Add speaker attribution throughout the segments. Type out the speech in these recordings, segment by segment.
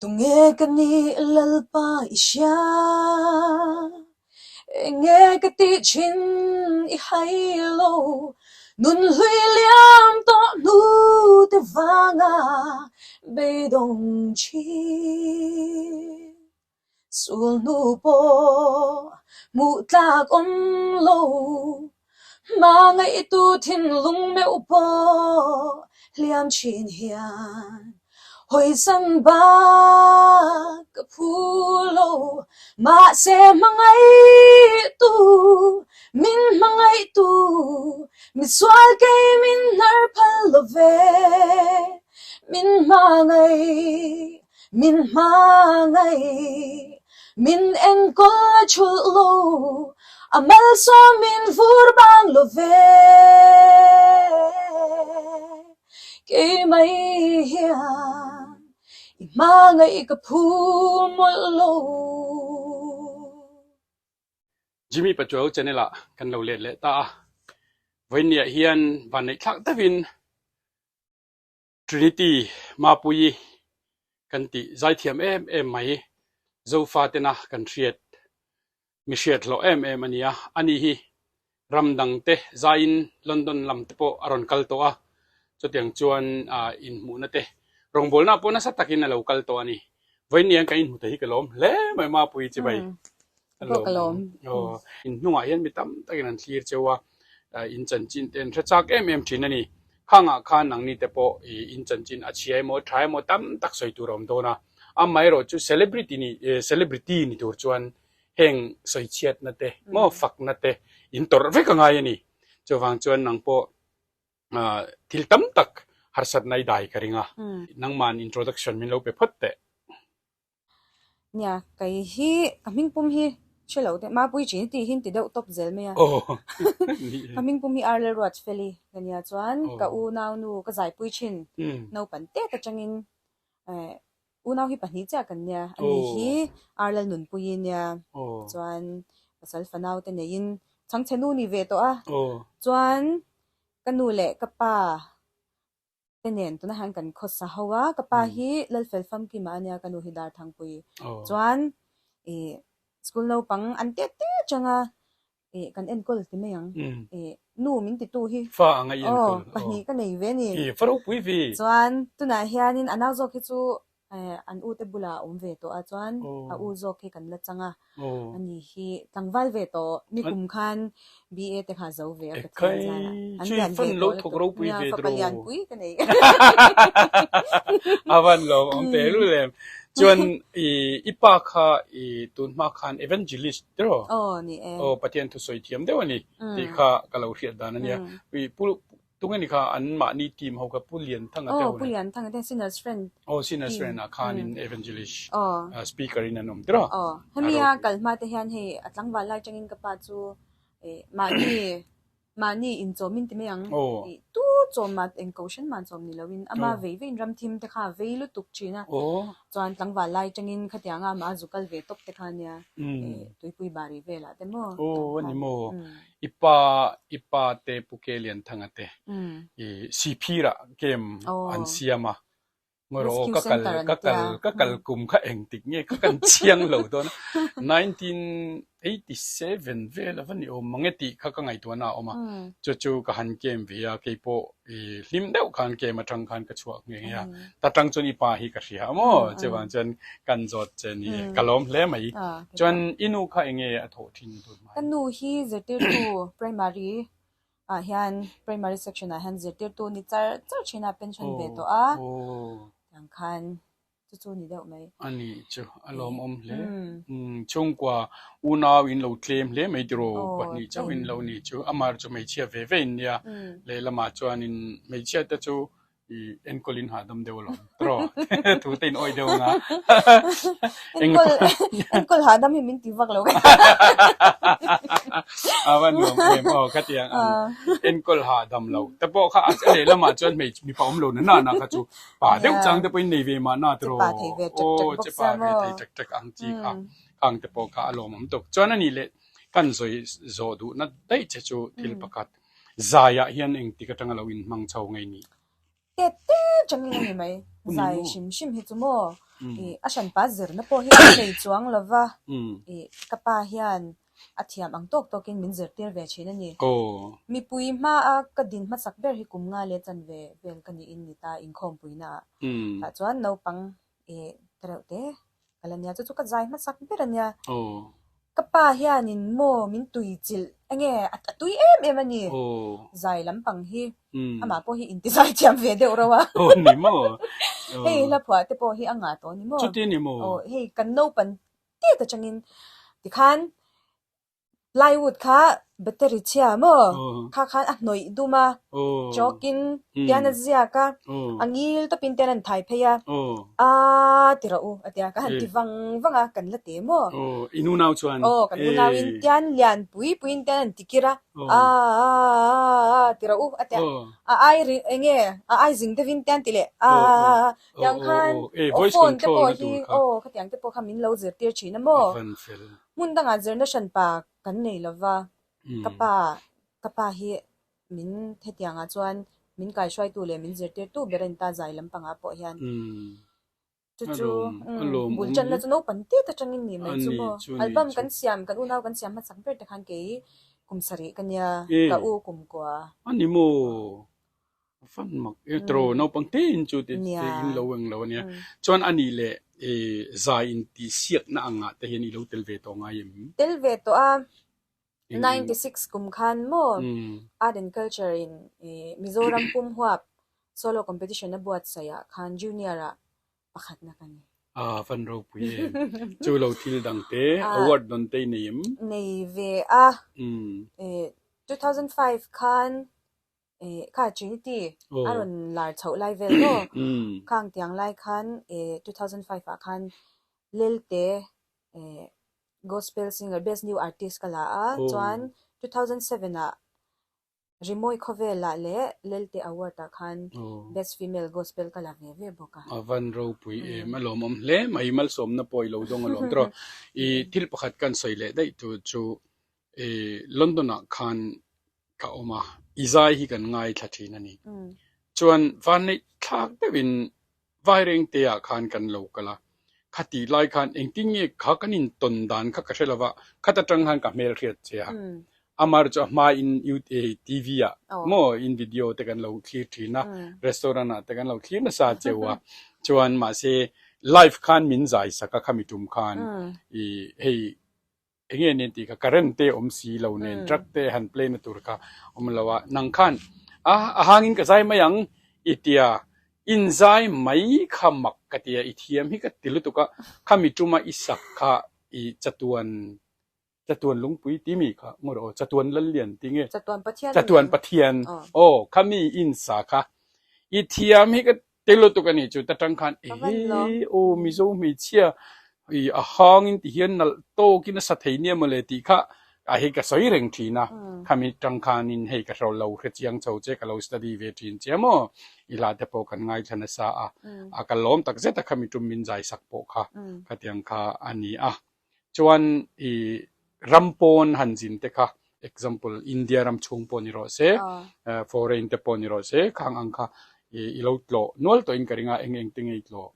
Speaker 1: Tunge ka nih Lalpa i hria? Enge ka tih thin i hai lo? Nun hlui liam tawh hnu te vanga beidawng thin. Sul hnu pawh hmuh tlak awm lo, hmangaihtu thinlung meuh pawh hliam thin hian hawisan bak ka phu lo. Mahse hmangaihtu, min hmangaihtu, misual kei min hnar phal lo ve, min hmangaih. Min hmangaih, min enkawl a chhulh lo, a malsawm min vur bang lo ve. Keimah hian i hmangaih ka phu mawlh lo.
Speaker 2: Jimmy Pachuau channel ah kan lo let leh ta a, vawiinniah hian vanneih thlak deuhin Trinity Mapuii kan tih zaithiam em em mai Zofa tena kan hriat mi hriat hlawh em em a ni a, ani hi ram dang te zaiin London lam te pawh a rawn kal tawh a, chutiang chuan inhmuhna te rawngbawlna pawh nasa takin a lo kal tawh a ni. Vawiin hian kan inhmu thei hi ka lawm hle mai Mapuii chibai.
Speaker 1: Ka pawh ka lawm.
Speaker 2: Aw, in hnungah hian mi tam takin an thlir cheu a, in chanchin te an hre chak em em thin a ni. Khangah khan nangni te pawh in chanchin a chhia emaw tha emaw tam tak sawi tur a awm dawn a. Amaherawh chu celebrity ni celebrity ni tur chuan heng sawi chhiatna te maw fakna te in tawrh vek a ngai a ni. Chuvang chuan nang pawh thil tam tak harsatna i dai ka ring a. Nangman introduction min lo pe phawt teh.
Speaker 1: Nia, kei hi ka hmingpum hi hre lo teh Mapui chin tih hi an ti deuh tawp zel mai a. Ka hmingpum hi Arlel Ruatfeli ka nia chuan ka unau nu ka zaipui thin naupang tet atangin eh unau hi pahnih chiah kan nia ani hi Arlel Nunpuii nia chuan pasal fanau te neiin chhangchhe nu ni ve tawh a chuan ka nu leh ka pa Te nen tunah hian kan khawsa ho a, ka pa hi Lalfel Famkima a nia, ka nu hi Darthangpui. Chuan ih school naupang an tet tet chang a, ih kan enkawl ti mai ang. Ih nu min titu hi
Speaker 2: Fa anga i enkawl.
Speaker 1: Aw pahnih ka nei ve a ni.
Speaker 2: Ih fa ropui ve.
Speaker 1: Chuan tunah hianin a nau zawk hi chu an u te bulah a awm ve tawh a, chuan a u zawk hi kan la chang a. Ani hi tlangval ve tawh nikum khan BA te kha zo ve a Pathian zan ah an lian ve tawh lutuk nia fapa lian pui ka nei.
Speaker 2: A van lawm awm teh lul em. Chuan i i pa kha i tun hma khan evangelist tiraw?
Speaker 1: Aw ni e.
Speaker 2: Aw Pathian thusawi thiam deuh a ni tih kha ka lo hriat dan a nia. I pu Tunge ni kha an mahni team ho kha Pu Lianthanga te ho
Speaker 1: Aw, Pu Lianthanga te Sinners Friend team.
Speaker 2: Aw, Sinners Friend ah khanin Evangelist speaker in an awm tir a.
Speaker 1: Aw, hemi a kal hma te hian hei a tlangval lai tangin ka pa chu mahni mahni inchawm in ti mai ang. Tu chawm mah eng kohhran mah chawm ni loin ama vei veiin ram thim te kha a vei lutuk thin a. Chuan tlangval lai tangin khatianga amah a zu kal ve tawp te kha nia tuipui bari velah te maw.
Speaker 2: Aw, a ni maw. I pa i pa te Pu Ke Lianthanga te i Siphirah camp an siam a, ngawi aw ka kal ka kal ka kal kum kha engtik nge ka kan chiang lo dawn a, 1987 vel a va ni awm mang e tih kha ka ngaihtuahna a awm a, chu chu ka han camp ve a, keipawh i hlim deuh khan camp atang khan ka chhuak nghe nghe a, ta tang chuan i pa hi ka hria a maw chuvang chuan kan zawt che ni e, ka lawm hle mai. Chuan i nu kha enge a thawh thin tun hmai?
Speaker 1: Ka nu hi zirtirtu primary ah hian primary section ah hian zirtirtu ni char char thin a pension ve tawh a tiang khan chu chu ni deuh mai.
Speaker 2: A ni chu a lawmawm hle. Chhungkua unau in lo tlem hle mai tiraw pahnih chauh in lo ni chu amah chu hmeichhia ve ve in nia lehlamah chuanin hmeichhia te chu i enkawl in hahdam deuh alawm tiraw thu te in awih deuh anga
Speaker 1: enkawl enkawl hahdam hi min ti vak lo
Speaker 2: a va nuam em aw khatiang ang enkawl hahdam lo te pawh kha a lehlamah chuan hmeichhe mipa awm lo na na na kha chu pa deuh chang te pawhin nei ve mahna tiraw aw che pa ve thei ṭek ṭek ang chi kha khang te pawh kha a lawmawm tawk chuan a nih leh kan zawi zawh duhna daih che chu thil pakhat Zaiah hian engtik atanga lo inhmang chho ngei ni?
Speaker 1: Tet te changin a ni mai. Zai hrim hrim hi chu maw? Ih a hranpa zirna pawh hi ka nei chuang lo va, ih ka pa hian a thiam ang tawk tawkin min zirtir ve thin a ni. Mipui hmaa ka din hmasak ber hi kum nga leh chanve vel ka niin ni ta inkhawmpuina ah. Tah chuan naupang ih ta reuh te ka la nia, chu chu ka zai hmasak ber a nia. Ka pa hianin maw min tui chilh enge a tui em em a ni. Zai lampang hi amah pawh hi inti zai thiam ve deuh reuh a.
Speaker 2: Aw ni maw.
Speaker 1: Hei hla phuah te pawh hi a ngah tawh a ni maw.
Speaker 2: Chuti a ni maw.
Speaker 1: Aw hei kan naupan tet atangin tikhan Plywood kha battery chhia maw? Kha khan a hnawih dum a, chalk in tian a ziak a, a ngil tawpin tian an thai phei a, aa ti rawh u a tia, ka han ti vang vang a, kan la te maw?
Speaker 2: I nunau chuan?
Speaker 1: Aw, kan unauin tian lian pui puiin tian an ti kir a, aa aa ti rawh u a tia, a ai ri eng nge a ai zing deuhin tian ti leh aa tiang khan aw phone te pawh hi aw khatiang te pawh kha min lo zirtir thin a maw? Hmun dangah zirna hranpa kan nei lo va, ka pa ka pa hi min hetiangah chuan min kaihruaitu leh min zirtirtu ber a ni ta zai lampangah pawh hian. Chu chu bul channa chu naupang tet atangin ni mai chu maw. Album kan siam kan unau kan siam hmasak ber te khan kei kum sarih ka nia ka u kum kua.
Speaker 2: A ni maw? Fan mak e tro naupang te in chu ti te in lo eng lo ania. Chuan ani leh e zai in tih siak na angah te hian i lo tel ve tawh ngai em?
Speaker 1: Tel ve tawh a, 96 kum khan maw Art and Culture in Mizoram pum huap solo competition a buatsaih ah khan junior ah pakhatna ka ni.
Speaker 2: Ah fan ropui em. Chu lo thil dang te award dawn te i nei em?
Speaker 1: Nei ve a, 2005 khan Eh kha Trinity a rawn lar chhoh lai vel maw? Khang tiang lai khan eh 2005 ah khan Lelte eh gospel singer best new artist ka la a, chuan 2007 ah Rimawi Khawvel ah leh Lelte award ah khan best female gospel ka la ve ve bawk a.
Speaker 2: A van ropui em, a lawmawm hle mai, malsawmna pawh i lo dawng alawm tawh. I thil pakhat kan sawi leh daih tur chu eh London ah khan ka awm a, i zai hi kan ngaithla thin a ni. Chuan vanneih thlak deuhin Vairengte ah khan kan lo kal a, khatih lai khan engtin nge kha kan intawn dan kha ka hre lo va, khat atang khan ka hmelhriat che a. Amar chu a hmain TV ah maw in video te kan lo thlir thin a, restaurant ah te kan lo thlir nasa cheu a. Chuan mahse live khan min zai sak a khami tum khan i hei Enge nen tih kha current te awm si lo nen truck te han play na tur kha awm lo a, nang khan a a hangin ka zai mai ang i tia in zai mai kha mak ka tia i thiam hi ka ti lutuk a, khami tuma i sak kha i chatuan chatuan lungpui ti mi kha ngaw rawh aw chatuan lallian ti nge
Speaker 1: Chatuan Pathian
Speaker 2: chatuan Pathian aw khami in sa kha i thiam hi ka Ti lutuk a nih chu ta tang khan ehe aw Mizo hmeichhia i a hang in ti hian nalh tawk in a sa thei nia mawle tih kha a hei ka sawi reng thin a, khami tang khan in hei ka hro lo hre chiang chho che ka lo study ve thin che maw i hla te pawh kan ngaithla nasa a, a ka lawm tak zet a khami tum min zai sak pawh kha khatiang kha a ni a. Chuan i ram pawn han zin te kha example India ram chhung pawh ni rawh se, foreign te pawh ni rawh se khang ang kha i lo tlawh nual tawh in ka ring a, eng eng te nge i tlawh?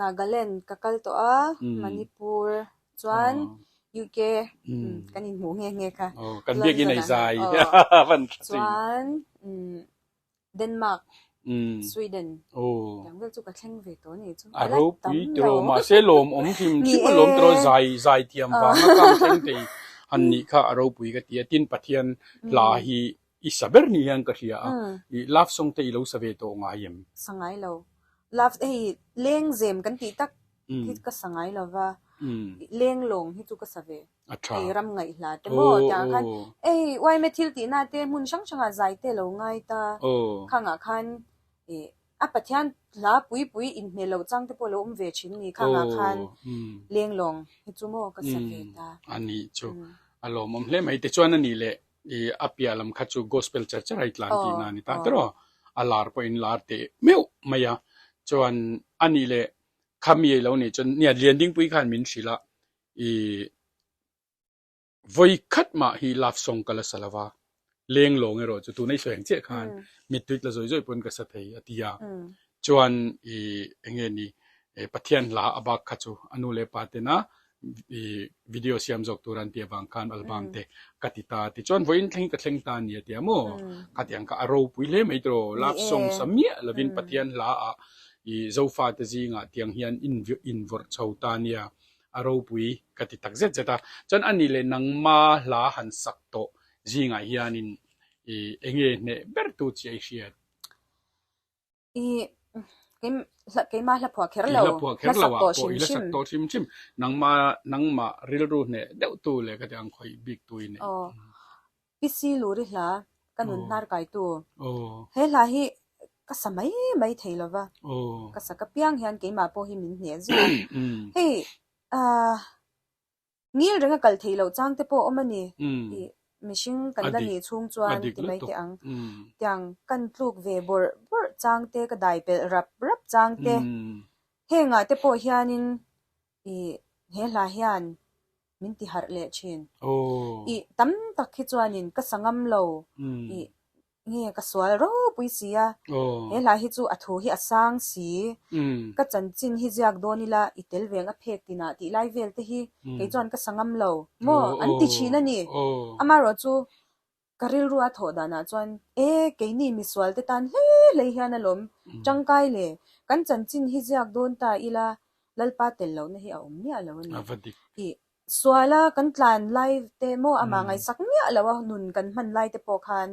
Speaker 1: Nagaland ka kal tawh a, Manipur chuan UK kan inhmuh nghe nghe kha.
Speaker 2: Kan biakin ei zai
Speaker 1: chuan Denmark, Sweden tiang vel chu ka thleng ve tawh a ni chu.
Speaker 2: A ropui tiraw mahse lawmawm hrim hrim a lawm tiraw zai zai thiam vanga kang thleng thei han nih kha a ropui ka ti a tin Pathian hla hi i sa ber ni hian ka hria a i love song te i lo sa ve tawh ngai em?
Speaker 1: Sa ngai lo. Love hei lengzem kan tih tak hi ka sa ngai lo va leng lawng hi chu ka sa ve.
Speaker 2: A tha.
Speaker 1: Ei ram ngaih hla te maw tiang khan ei uaime thil tihna te hmun hrang hrangah zai te lo ngai ta khangah khan ih a Pathian hla pui pui inhmel loh chang te pawh lo awm ve thin ni khangah khan lenglawng hi chu maw ka sa ve ta.
Speaker 2: A nih chu a lawmawm hle mai tichuan a nih leh ih a piah lam kha chu gospel char char a i tlan tihna a ni ta tiraw a lar pawhin lar teh meuh mai a chuan a nih leh khami lo nih chuan nia Liandingpui khan min hrilh a I vawi khat mah hi love song ka la sa lo va, leng lawng erawh chu tuna i sawi ang chiah khan mittui tla zawi zawi pawn ka sa thei a ti a. Chuan i eng nge ni. Pathian hla a bak kha chu a nu leh pa tena video siam zawk tur an tih avang khan album te ka ti ta. Tichuan vawiin thleng ka thleng ta a ni a ti a maw? Khatiang kha a ropui hle mai tawh. Love song sa miah lovin Pathian hla ah Zofa te zingah tiang hian invawrh chho ta a nia. A ropui ka ti tak zet zet a. Chuan a nih leh nangma hla han sak tawh zingah hianin enge hneh ber tu chiah i hriat?
Speaker 1: I keimah hla phuah kher lo, hla sak tawh hrim
Speaker 2: hrim. Hla sak tawh hrim hrim. Nangma nangmah rilru hneh deuh tu leh ka ti ang khawih bik tu i nei.
Speaker 1: Aw. Pi Si Luri hla ka nun hnar kai tu. He hla hi ka sa mai mai thei lo va. Ka sak apiang hian keimah pawh hi min hneh zia. Hei ah Ngil renga kal theih loh chang te pawh a awm a ni. Ih, mihring kan la nih chhung chuan ti mai teh ang. Tiang kan tluk ve bawrh bawrh chang te, ka dai pelh rap rap chang te, hengah te pawh hianin ih he hla hian min ti harh leh thin. Ih, tam tak hi chuanin ka sa ngam lo. Ih, Nge ka sual ropui si a, he hla hi chu a thu hi a sang si, ka chanchin hi ziak dawn ila i tel veng a phek tinah tih lai vel te hi kei chuan ka sa ngam lo maw an ti thin a ni. Amaherawh chu ka rilru a thawh danah chuan e keini misual te tan hlei hlei hian alawm tangkai le, kan chanchin hi ziak dawn ta ila Lalpa tel lohna hi a awm miah lo a ni. Ih Suala kan tlan lai te maw amah ngaihsak miah lo a nun kan hman lai te pawh khan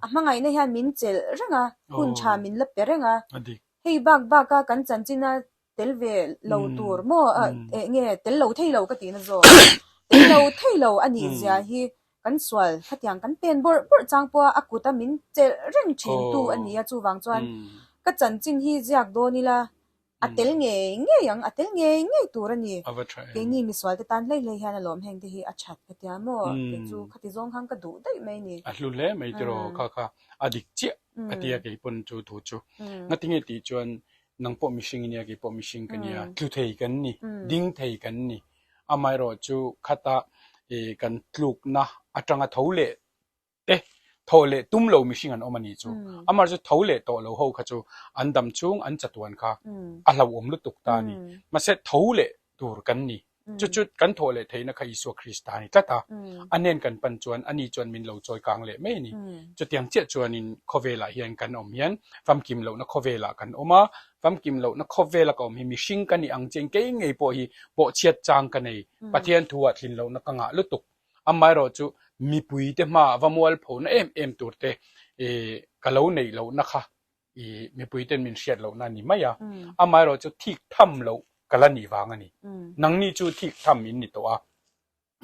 Speaker 1: a hmangaihna hian min chelh reng a, hun tha min la pe reng a. Hei bak bak a kan chanchina tel ve lo tur maw eh nge tel lo thei lo ka tihna zawk. Tel lo thei lo a nih zia hi kan sual khatiang kan pen bawrh bawrh chang pawha a kut a min chelh reng thin tu a ni a chuvang chuan ka chanchin hi ziak dawn ila A tel ngei ngei ang, a tel ngei ngei tur a ni.
Speaker 2: A va tha em.
Speaker 1: Keini misual te tan hlei hlei hian alawm heng te hi a that ka tia maw? Kei chu khati zawng khan ka duh daih mai ni.
Speaker 2: A hlu hle mai tiraw kha kha a dik chiah ka tia kei pawn chu thu chu. Ngatinge tih chuan nang pawh mihring i nia kei pawh mihring ka nia, tlu thei kan ni, ding thei kan ni. Amaherawhchu khata kan tlukna atanga tho leh te thawh leh tum lo mihring an awm a nih chu. Amar chu tho leh tawh lo ho kha chu an dam chhung an chatuan kha a hlauhawm lutuk ta a ni. Mahse tho leh tur kan ni. Chu chu kan thawh leh theihna kha Isua Krista a ni tlat a. A hnen kan pan chuan ani chuan min lo chawi kang leh mai a ni. Chutiang chiah chuanin khawvelah hian kan awm hian famkim lohna khawvelah kan awm a, famkim lohna khawvela ka awm hi mihring ka nih ang chian kei ngei pawh hi bawhchhiat chang ka nei. Pathian thu ah thlin lohna ka ngah lutuk. Amaherawh chu mipuite hmaah va mualphona em em tur te ka lo neih lohna kha mipuiten min hriat lohna a ni mai a. Amaherawh chu thik tham loh ka la nih vang a ni. Nangni chu thik tham in ni tawh a.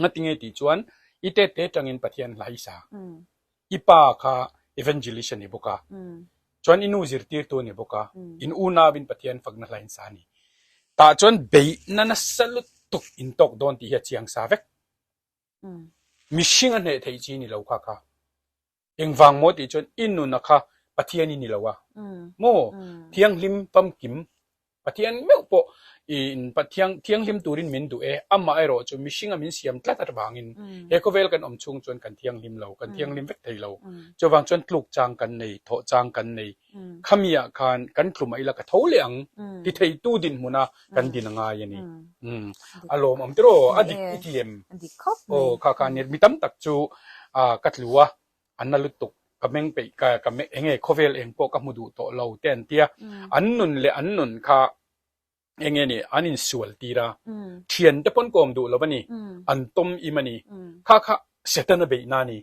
Speaker 2: Ngatinge tih chuan i tete tangin Pathian hla i sa. I pa kha evangelist a ni bawk a. Chuan i nu zirtirtu a ni bawk a. In unauin Pathian fakna hla in sa a ni. Tah chuan beihna nasa lutuk in tawk dawn tih hi a chiang sa vek. Mihring a hneh theih chi ni lo kha kha. Engvang maw tih chuan i nuna kha Pathian i ni lo a. Maw? Thianghlim famkim Pathian meuh pawh in Pathian thianghlim turin min duh e. Amah erawh chu mihringa min siam tlat avangin he khawvel kan awm chhung chuan kan thianghlim lo, kan thianghlim vek thei lo. Chuvang chuan tluk chang kan nei, thawh chang kan nei. Khami ah khan kan tlum ah ila ka tho leh ang ti theitu dinhmun a kan din a ngai a ni. A lawm awm tiraw? A dik i ti em? Aw kha kha nia mi tam tak chu ka tlu a, a na lutuk ka meng peih ka ka eng nge khawvel eng pawh ka hmu duh tawh lo te an tia. An nun leh an nun kha eng nge ni an insual tir a, thian te pawn kawm duh lo a ni, an tawm im a ni, kha kha Setana beihna a ni,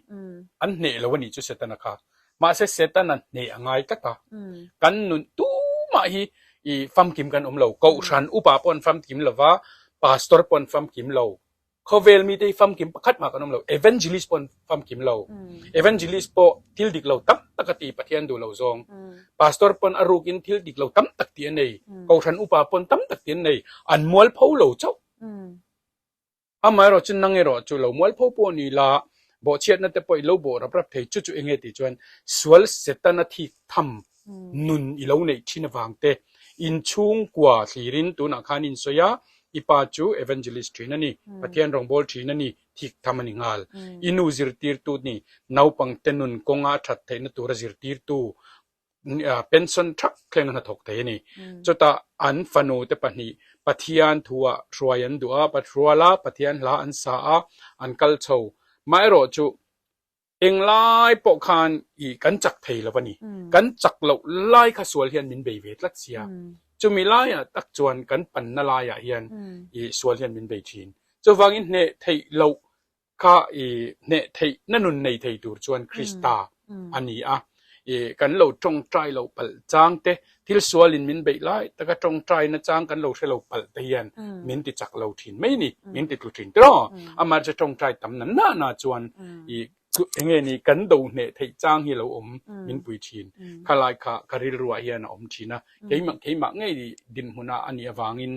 Speaker 2: an hneh lo a nih chu Setana kha, mahse Setana hneh a ngai tlat a, kan nun tumah hi i famkim kan awm lo, Kohhran upa pawh an famkim lo va, Pastor pawh an famkim lo, Khawvel mite hi famkim pakhat mah kan awm lo. Evangelist pawh an famkim lo. Evangelist pawh thil dik lo tam tak a ti, Pathian duh lo zawng. Pastor pawn a rukin thil dik lo tam tak tih a nei. Kohhran upa pawn tam tak tih an nei. An mualpho lo chauh. Amaherawh chu nang erawh chu lo mualpho pawh ni la, bawhchhiatna te pawh i lo bawh rap rap thei. Chu chu enge tih chuan sual Setana thik tham nun i lo neih thin avang te, inchhungkua thlirin tunah khan in sawi a, i pa chu evangelist thin a ni, Pathian rawngbâwl thin a ni, thik tham a ni nghal. I nu zirtirtu ni, naupangte nun kawnga a that theihna tura zirtirtu. Pension thak thleng a hnathawk thei a ni. Chutah an fanu te pahnih Pathian thuah hruai an duh a, Pathruala Pathian hla an sa a, an kal chho. Maherawh chu englai pawh khan i kan chak thei lo a ni. Kan chak loh lai kha sual hian min bei ve tlat sia. Chumi laiah tak chuan kan panna laiah hian i sual hian min bei thin. Chuvangin hneh theih loh Kha i hneh theih na nun nei thei tur chuan Krista a ni a. I kan lo tawngtai loh palh chang te, thil sualin min beih lai taka tawngtai na chang kan lo hre lo palh te hian min ti chak lo thin mai ni, min ti tlu thin tiraw? Amaherawhchu tawngtai tam na na na chuan i enge ni kan do hneh theih chang hi lo awm min pui thin. Kha lai kha ka rilruah hian a awm thin a. Keimah keimah ngei dinhmuna a nih avangin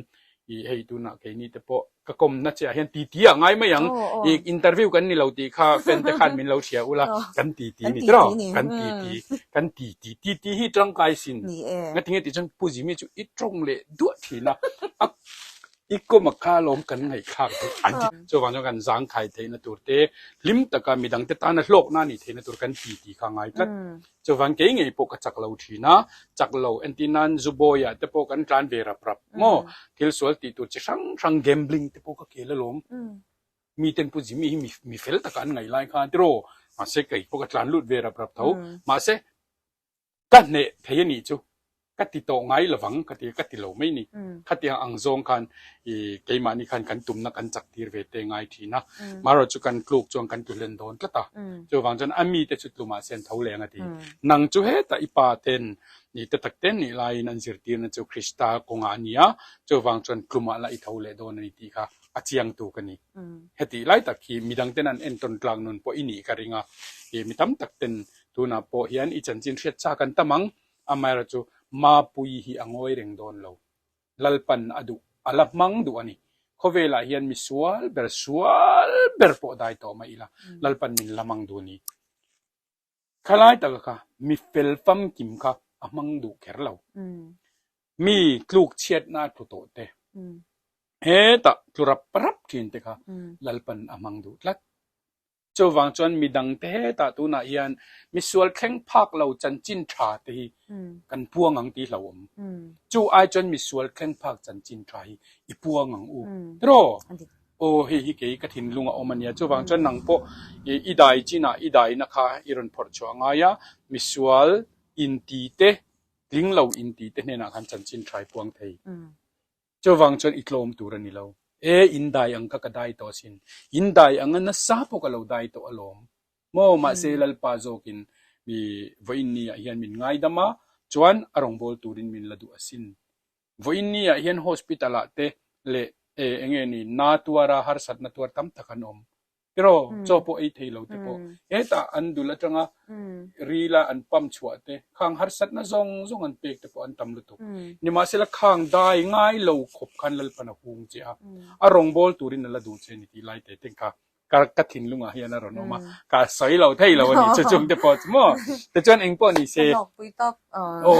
Speaker 2: I hei tunah keini te pawh ka kawmna che ah hian titi ah ngai mai ang. I interview kan ni lo tih kha fan te khan min lo hria ula kan titi ni tiraw? Kan titi kan titi titi hi tangkai sin. Ngatinge tih chuan Pu Jimmy chu i tawng leh duah thin a, a i kawm a kha alawm kan ngaihthlak duh an ti. Chuvang chuan kan zangkhai theihna tur te hlim taka midang te tana hlawkna a nih theihna tur kan titi kha a ngai tlat. Chuvang kei ngei pawh ka chak lo thin a, chak lo entir nan Zubawi-ah te pawh kan tlan ve rap rap maw? Thil sual tih tur chi hrang hrang gambling te pawh ka kel alawm. Miten Pu Jimmy hi mi fel taka an ngaih lai khan tiraw? Mahse kei pawh ka tlan lut ve rap rap tho. Mahse ka hneh thei a nih chu. Ka ti tawh ngai lovang ka ti a, ka ti lo mai ni. Khatiang ang zawng khan i keimahni khan kan tumna kan chak tir ve te ngai thin a. Marawh chu kan tluk chuan kan tlu hlen dawn tlat a. Chuvang chuan a mite chu tlu mahse an tho leng a ti. Nang chu hetah i pa ten i te tak ten nih laiin an zirtirna chu Krista kawngah a ni a, chuvang chuan tlumah lah i tho leh dawn a ni tih kha a chiang tu ka ni. Hetih lai tak hi midang ten an entawn tlak nun pawh i nih ka ring a. I mi tam tak ten tunah pawh hian i chanchin hriat chak an tam ang. Amaherawhchu chu Mapuii hi a ngawi reng dawn lo. Lalpan a duh, a la hmang duh a ni. Khawvelah hian mi sual ber, sual ber pawh dai tawh mai ila, Lalpan min la hmang duh a ni. Khalai taka kha mi fel famkim kha a hmang duh kher lo. Mi tluk chhiatna a tlu tawh te, hetah tlu rap rap thin te kha Lalpan a hmang duh tlat. Chuvang chuan midangte hetah tunah hian misual thleng phak lo chanchin tha te hi kan puang ang tih hlauhawm. Chu ai chuan misual thleng phak chanchin tha hi i puang ang u. Tiraw? Aw hei hi kei ka thinlung a awm a nia. Chuvang chuan nang pawh i dai chinah i daina kha i rawn phawrh chhuah ngai a, misual inti te, tling lo inti te hnenah khan chanchin tha i puang thei. Chuvang chuan i tlawm tur a ni lo. E, in dai ang kha ka dai tawh asin. In dai anga nasa pawh ka lo dai tawh alawm. Maw, mahse Lalpa zawkin mi vawiin ni ah hian min ngaidam a, chuan a rawngbâwl turin min la duh asin. Vawiin ni ah hian hospital ah te leh e, enge ni, na tuara harsatna tuar tam tak an awm. Tiraw, chaw pawh ei thei lo te pawh hetah an dul atanga rila an pump chhuah te, khang harsatna zawng zawng an pek te pawh an tam lutuk. Nimahsela khang dai ngai lo khawp khan Lalpan a hung che a, a rawngbâwl turin a la duh che a ni tih lai te te kha ka ka thinlungah hian a rawn awm a, ka sawi lo thei lo a ni chu chung te pawh chu maw. Tichuan eng pawh ni se.
Speaker 1: Ka hlawkpui tawp.
Speaker 2: Aw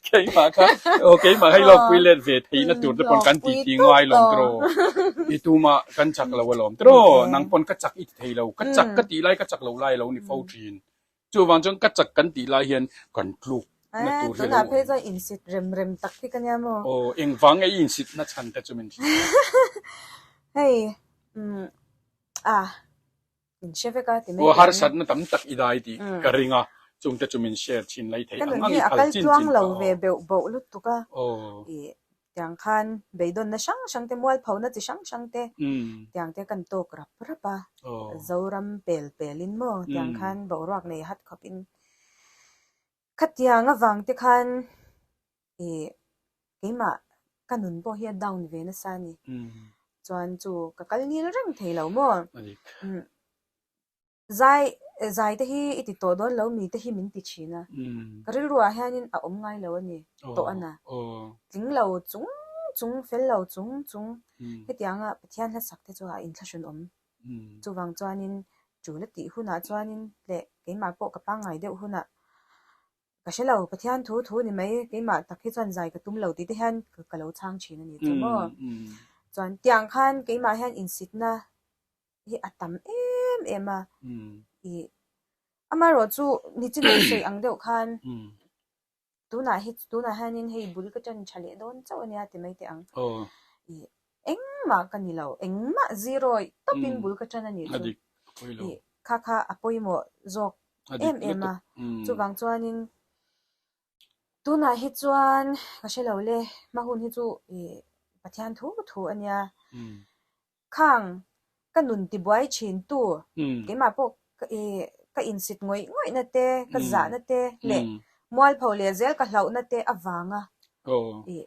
Speaker 2: keimah kha aw keimah kha i lawkpui let ve theihna tur te pawn kan ti ti ngai lawm tiraw i tumah kan chak lo alawm tiraw nang pawn ka chak i ti thei lo ka chak ka tih lai ka chak lo lai lo ni fo thin chuvang chuan ka chak kan tih lai hian kan tluk na tur hi a lo
Speaker 1: tunah phei chuan insit rem rem tak hi ka nia maw
Speaker 2: aw engvang nge i insit na chhan te chu min hrilh
Speaker 1: hei umm ah Min hre vek a ti mai
Speaker 2: Aw harsatna tam tak i dai tih ka ring a, chungte chu min share thin lai theih ang ang i phal chin chin
Speaker 1: kha aw. Ka nun hi a kal tluang lo ve beuh bauh lutuk a, i tiang khan beidawnna hrang hrang te, mualphona chi hrang hrang te tiang te kan tawk rap rap a, Zoram pel pel in maw tiang khan boruak nei hat khawp in khatiang avang te khan i keimah ka nun pawh hi a down ve nasa a ni. Chuan chu ka kal ngil reng thei lo maw? Zai zai te hi i ti tawh dawn lo mi te hi min ti thin a. Ka rilruah hianin a awm ngai lo a ni tawh a na. Tling lo chung chung, fel lo chung chung hetianga Pathian hlasak te chu a inthlahrun awm. Chuvang chuanin tul a tih hunah chuanin leh keimah pawh ka pangngai deuh hunah Ka hre lo, Pathian thu thu ni mai, keimah tak hi chuan zai ka tum lo tih te hian ka lo chhang thin a ni chu maw. Chuan tiang khan keimah hian insitna hi a tam em em a, ih. Amaherawh chu nichin i sawi ang deuh khan tunah hi tunah hianin hei bul ka ṭan ṭha leh dawn chauh a nia ti mai teh ang. Ih engmah ka ni lo, engmah zero tawpin bul ka ṭan a nih chu. Ih kha kha a pawimawh zawk em em a, chuvang chuanin Tunah hi chuan ka hre lo le, hma hun hi chu ih Pathian thu thu a nia. Khang ka nun tibuai thin tu keimah pawh ih ka insit ngawih ngawih na te, ka zah na te leh mualpho leh zel ka hlauh na te avanga ih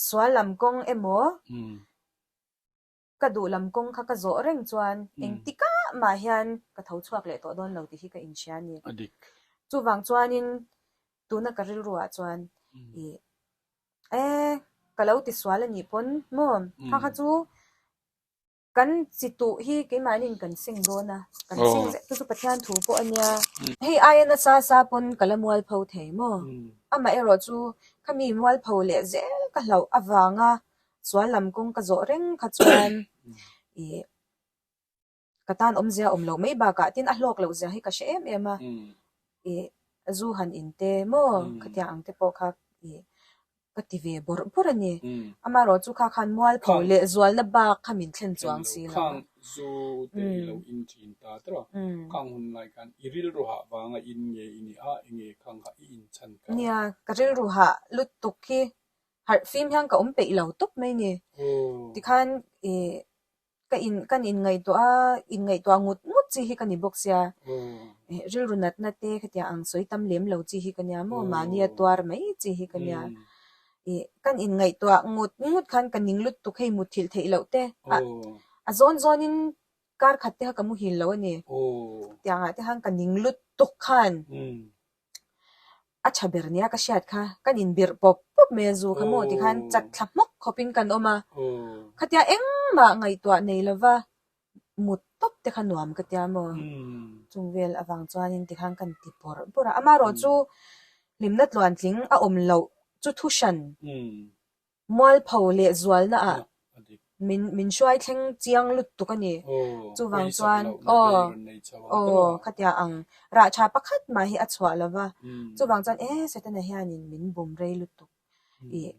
Speaker 1: sual lam kawng emaw Ka duh lam kawng kha ka zawh reng chuan engtikah mah hian ka tho chhuak leh tawh dawn lo tih hi ka inhria a ni.
Speaker 2: A dik.
Speaker 1: Chuvang chuanin tuna ka rilruah chuan ih e ka lo tisual a nih pawn maw kha kha chu kan chi tuh hi keimahniin kan seng dawn a, kan seng zet chu chu Pathian thu pawh a nia. Hei aia nasa sa pawn ka la mualpho thei maw? Amaherawh chu khami mualpho leh zel ka hlauh avanga Sual lam kawng ka zawh reng kha chuan ih ka tan awmzia awm loh mai bakah tin a hlawk loh zia hi ka hre em em a, ih zu han in te maw khatiang ang te pawh kha ih ka ti ve bawrh bawrh a ni. Amaherawh chu kha khan mualpho leh zualna bak kha min thlen chuang si lo a.
Speaker 2: Khang zu te i lo in thin ta tawh a, khang hun lai khan i rilru hah vanga in nge i nih a, enge khang kha i inchhan kha?
Speaker 1: Nia, ka rilru hah lutuk hi Harh fim hian ka awm peih lo tawp mai ni. Tikhan ih ka in kan inngaihtuah a, inngaihtuah ngut ngut chi hi ka ni bawk sia. Ih rilru natna te khatiang ang sawi tam lem lo chi hi ka nia maw, mahnia tuar mai chi hi ka nia. Ih kan inngaihtuah ngut ngut khan ka ning lut tuk hei mutthilh theih loh te a a zawn zawnin kar khat te kha ka muhil lo a ni. Tiangah te khan ka ning lut tuk khan. A tha ber nia ka hriat kha, kan inbirh pawp pawp mai a zu kha maw tikhan chat thla hmawk khawpin kan awm a, khatia engmah ngaihtuah nei lova mut tawp te kha nuam ka tia maw, chung vel avang chuanin tikhan kan ti bawrh bawrh a, amaherawh chu hlimna tluantling a awm loh chu thu hran. Mualpho leh zualnaah min min hruai thleng chiang lutuk a ni. Chuvang chuan aw aw khatia ang rah tha pakhat mah hi a chhuah lo va. Chuvang chuan e Setana hianin min bum rei lutuk ih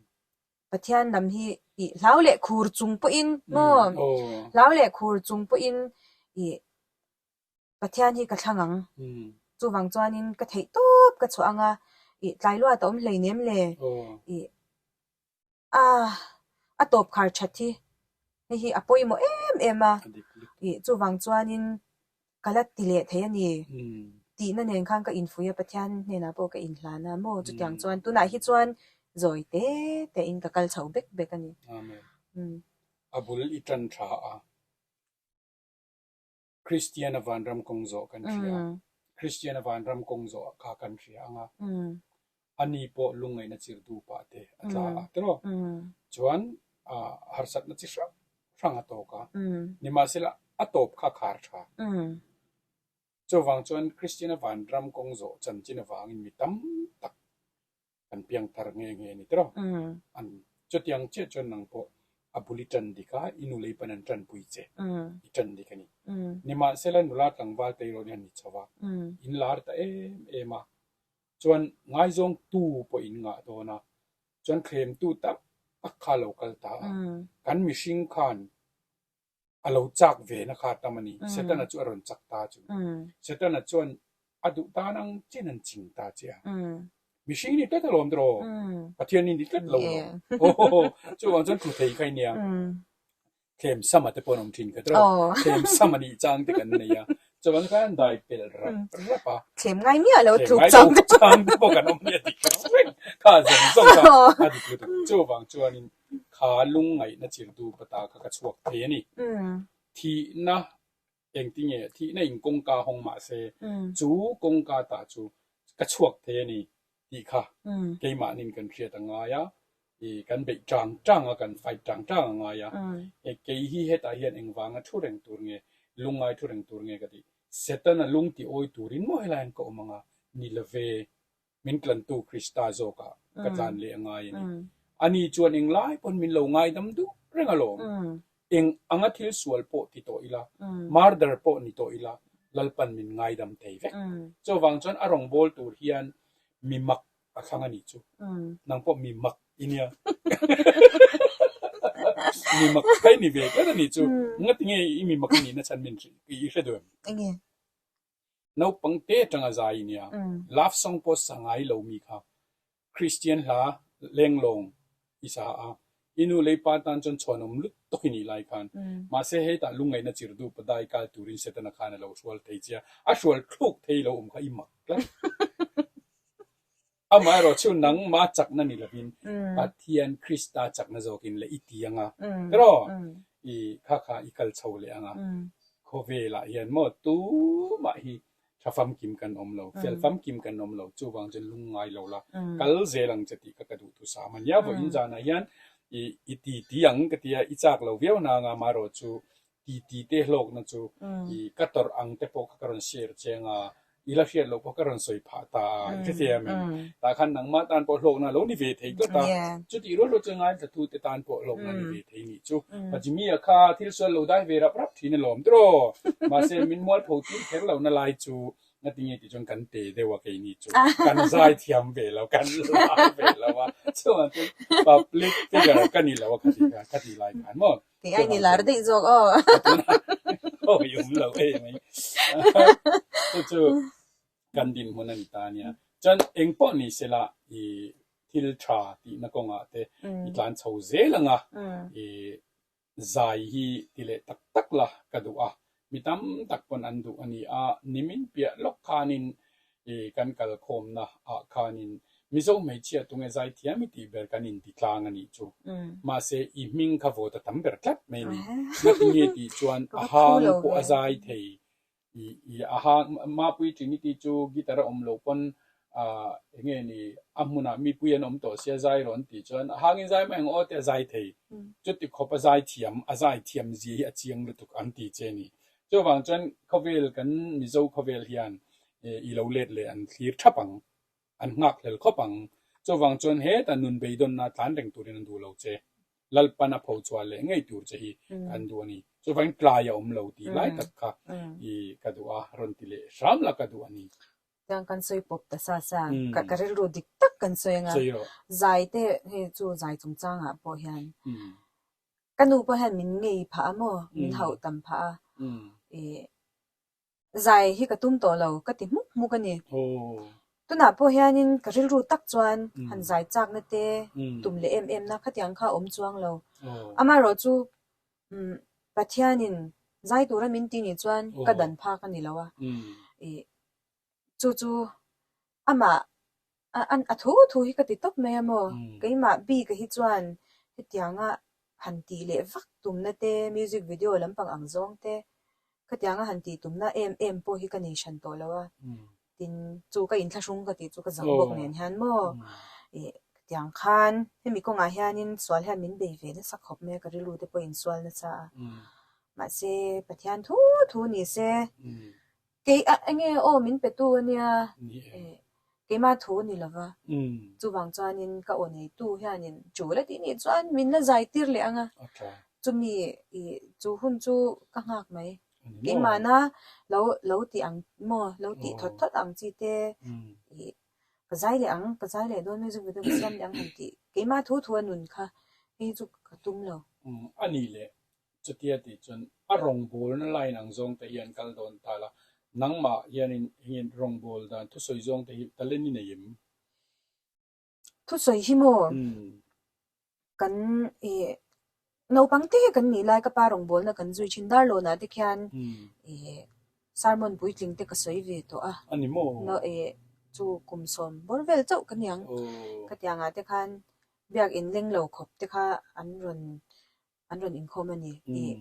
Speaker 1: Pathian lam hi ih hlau leh khur chung pawhin maw hlau leh khur chung pawhin ih Pathian hi ka thlang ang. Chuvang chuanin ka theih tawp ka chhuah ang a, ih tlai luat a awm hleinem le. Ih a a tawp khar that hi hei hi a pawimawh em em a. Ih chuvang chuanin ka la ti leh thei a ni tihna nen khan ka infuih a, Pathian hnenah pawh ka inhlan a maw chutiang chuan tunah hi chuan zawi te tein ka kal chho bek bek a ni.
Speaker 2: Amen. A bul i tan tha a. Kristiana vanram kawng zawh kan hria. Kristiana vanram kawng zawh kha kan hria ang a, ani pawh lungngaihna chir duh pah te a tla a tiraw? Chuan harsatna chi hrang hrang a tawk a, nimahsela a tawp kha khar tha. Chuvang chuan Kristiana vanram kawng zawh chanchin avangin mi tam tak kan piang thar nghe nghe a ni tiraw? An chutiang chiah chuan nang pawh a bul i tan dik a, i nu lei pawn an tanpui che i tan dik a ni. Nimahsela nula tlangval te erawh hian ni chho va, in lar ta em em a, chuan ngaizawng tu pawh in ngah dawn a, chuan thlem tu tak tak kha a lo kal ta a, kan mihring khan a lo chak ve na kha tam a ni. Setana chu a rawn chak ta chu. Setana chuan a duh tan ang chin an ching ta che a. Mihring ni tlat alawm tiraw? Pathian ni ni tlat lo alawm. Aw, chuvang chuan thu thei kha i nia. Thlem sama te pawh an awm thin kha tiraw? Thlem sama nih chang te kan nei a. Chuvang khan an dai pel rap rap a.
Speaker 1: Thlem ngai miah lo tluk chang
Speaker 2: te pawh. Thlem ngai lo chang te pawh kan awm nia dik reng. Kha zawng zawng kha a dik lutuk. Chuvang chuanin Kha lungngaihna chirtu pata kha ka chhuak thei a ni. Thihna engtinge thihna in kawngka hawng mah se chu kawngka tah chu ka chhuak thei a ni tih kha keimahnin kan hriat a ngai a, ih kan beih tang tang a, kan fight tang tang a ngai a. Kei hi hetah hian engvanga thu reng tur nge, lungngai thu reng tur nge ka tih. Setana lung ti awi turin maw helaiin ka awm ang a, ni love. Min tlantu Krista zawkah ka tlan leh a ngai a ni. Ani chuan englai pawn min lo ngaidam duh reng alawm. Eng anga thil sual pawh ti tawh ila, murder pawh ni tawh ila, Lalpan min ngaidam thei vek. Chuvang chuan a rawngbâwl tur hian mi mak a thlang a nih chu. Nang pawh mi mak i nia. Mi mak kha i ni ve tlat a nih chu. Ngatinge i mi mak i nihna chhan min i hre duh em?
Speaker 1: Enge?
Speaker 2: Naupang te atanga zai i nia. Love song pawh sa ngai lo mi kha. Kristian hla lenglawng i sa a, i nu lei pa tan chuan chhuanawm lut tawk i nih lai khan. Mahse hetah lungngaihna chir duh padai kal turin Setana khan a lo hrual thei che a, a hrual thluk thei lo awm kha i mak tlat. Amaherawh chu nangma chakna ni lovin Pathian Krista chakna zawkin leh i ti ang a, tiraw? I kha kha i kal chho leh ang a, khawvelah hian maw tumah hi Tha famkim kan awm lo, fel famkim kan awm lo, chuvang chuan lung ngai lo la, kal zel ang che tih kha ka duh thu sam a nia. Vawiin zanah hian i i ti ti ang ka ti a, i chak lo viau nanga amaherawh chu ti ti te hlawkna chu i ka tawrh ang te pawh kha ka rawn share che anga, i la hriat loh pawh ka rawn sawi phah ta a, i hrethiam em? Tah khan nangmah tan pawh hlawkna a lo ni ve thei tlat a, chutih rual rual chuan ngaithla tu te tan pawh hlawkna a ni ve thei nih chu. Pa Jimmy-a kha thil sual lo dai ve rap rap thin alawm tiraw? Mahse, min mualpho tir kher lohna lai chu ngatinge tih chuan kan te deuh a keini chu kan zai thiam ve lo, kan lar ve lo a, chuvang chuan public figure ka ni lo a khati kha khati lai khan maw?
Speaker 1: Kei ai ni lar daih zawk aw.
Speaker 2: Aw i awm lo em mai. Chu chu kan dinhmun a ni ta ania. Chuan eng pawh ni sela i thil tha tihna kawngah te i tlan chho zel ang a, i zai hi ti leh tak tak la ka duh a, mi tam tak pawn an duh a ni a, nimin piah lawk khanin i kan kalkhawmna ah khanin Mizo hmeichhia tunge zai thiam i tih ber kan inti tlang a nih chu. Mahse i hming kha vote a tam ber tlat mai a ni. Ngatinge tih chuan a hang pawh a zai thei I i a ha Mapui Trinity chu guitar a awm lo pawn ah enge ni a hmunah mipui an awm tawh sia zai rawh an tih chuan a hangin zai mai ang aw tia zai thei. Chuti khawp a zai thiam a zai thiam zia hi a chiang lutuk an ti che ni. Chuvang chuan khawvel kan Mizo khawvel hian i lo let leh an thlir thap ang. An nghak hlel khawp ang. Chuvang chuan hetah nun beidawnna tlan reng turin an duh lo che. Lalpan a pho chhuah leh ngei tur che hi kan duh a ni. Chuvangin tlai a awm lo tih lai tak kha i ka duh a, rawn ti leh hram la ka duh a ni.
Speaker 1: Chuan kan sawi pawp ta sa sa, ka rilru dik tak kan sawi anga, zai te hei chu zai chungchangah pawh hian ka nu pawh hian min ngei phah a maw, min hauh tam phah a, i Zai hi ka tum tawh lo ka ti hmuk hmuk a ni. Tunah pawh hianin ka rilru tak chuan han zai chakna te tum leh em em na khatiang kha a awm chuang lo. Amaherawh chu Pathianin zai tura min ti nih chuan ka dan phak a ni lo a. Chu chu amah a thu thu hi ka ti tawp mai a maw? Keimah bik-a hi chuan hetianga han tih leh vak tumna te, music video lampang ang zawng te, khatianga han tih tumna em em pawh hi ka nei hran tawh lo a. Tin, chu ka inthlahrung ka tih chu ka zak bawk nen hian maw? Ih, khatiang khan hemi kawngah hianin sual hian min bei ve nasa khawp mai a, ka rilru te pawh insual nasa a. Mahse, Pathian thu thu ni se. Kei a enge aw min pe tu ania keimah thu ni lova chuvang chuanin ka aw neitu hianin tul a tih nih chuan min la zai tir leh ang a chumi ih chu hun chu ka nghak mai keimahna lo lo tih ang maw lo tih thawt thawt ang chi te ih ka zai leh ang ka zai leh dawn music video ka siam leh ang han tih keimah thu thu a nun kha hei chu ka tum lo.
Speaker 2: A nih leh Chutia tih chuan a rawngbawlna line ang zawng te hi an kal dawn ta la, nangmah hianin engin rawngbâwl dan thusawi zawng te hi talent i nei em?
Speaker 1: Thusawi hi maw? Kan ih naupang te kan nih lai ka pa rawngbawlna kan zui thin Darlawnah te khian ih sermon puitling te ka sawi ve tawh a.
Speaker 2: A ni maw?
Speaker 1: Ih chu kum sawm bawr vel chauh ka niang. Khatiangah te khan biakin leng lo khawp te kha an rawn an rawn inkhawm a ni tih.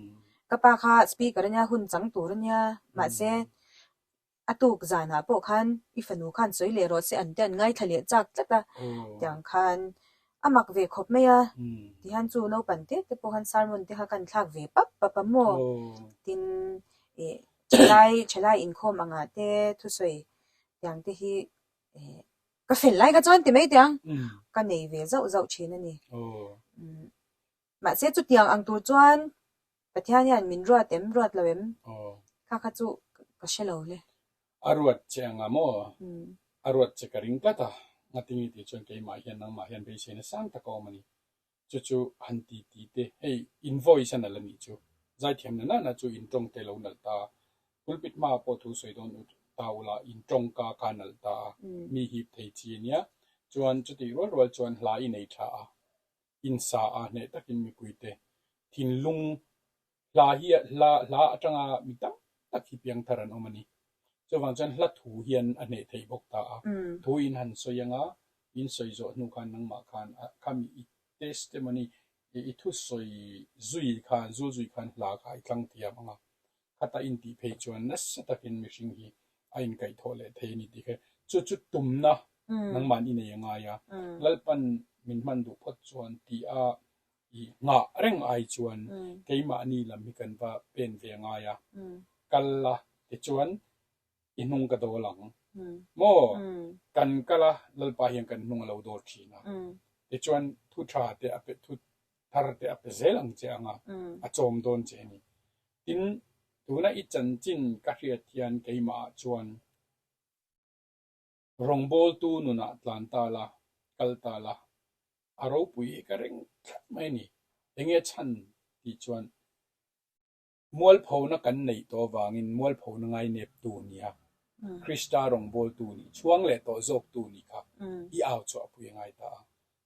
Speaker 1: Ka pa kha speaker a nia, hun chang tur a nia, mahse a tuk zanah pawh khan i fanu khan sawi leh rawh se an te an ngaithla leh chak tlat a, tiang khan a mak ve khawp mai a, tihian chu naupang te te pawh khan sermon te kha kan thlak ve pap pap a maw, tin ih thalai thalai inkhawm angah te thusawi tiang te hi ih ka fel lai kha chuan ti mai tiang ka nei ve zauh zauh thin a ni. Mahse chutiang ang tur chuan Pathian hian min ruat em, ruat lo em? Kha kha chu Ka hre lo le.
Speaker 2: A ruat che anga maw? A ruat che ka ring tlat a, ngatinge tih chuan keimah hian nangmah hian beiseina sang tak a awm a ni. Chu chu han ti ti te, hei in voice a nalh a nih chu. Zaithiam na nana chu in tawng te lo nalh ta a, pulpit hmaah pawh thu sawi dawn ut ta ula in tawngka kha a nalh ta a, mi hip thei chi a nia. Chuan chutih rual rual chuan hla i nei tha a, in sa a hneh takin mipuite thinlung Hla hi hla hla atanga mi tam tak hi piangthar an awm a ni. Chuvang chuan hla thu hian a hneh theih bawk ta a. Thu in han sawi anga, in sawi zawh hnu khan nangmah khan a khami i testimony i thu sawi zui khan zul zui khan hla kha i tlang thiam ang a. Khata in tih phei chuan nasa takin mihring hi a inkaihthawh leh thei a ni tih kha chu chu tumna nangmahni i nei a ngai a. Lalpan min hman duh phawt chuan tih a I nghah reng ai chuan keimahni lam hi kan va pen ve ngai a, kal la tichuan i hnung ka dawl ang maw? Kan kal a, Lalpa hian kan hnung a lo dawl thin a, tichuan thu tha te a pe, thu thar te a pe zel ang che ang a, a chawm dawn che a ni. Tin, tuna i chanchin ka hriat hian keimahah chuan Rawngbawltu nunah tlan ta la, kal ta la, a ropui hi ka ring tlat mai a ni. Enge chhan tih chuan mualphona kan neih tawh avangin mualphona ngaineptu nia, Krista rawngbawltu nih chhuang leh tawh zawktu nih kha i au chhuah pui a ngai ta a.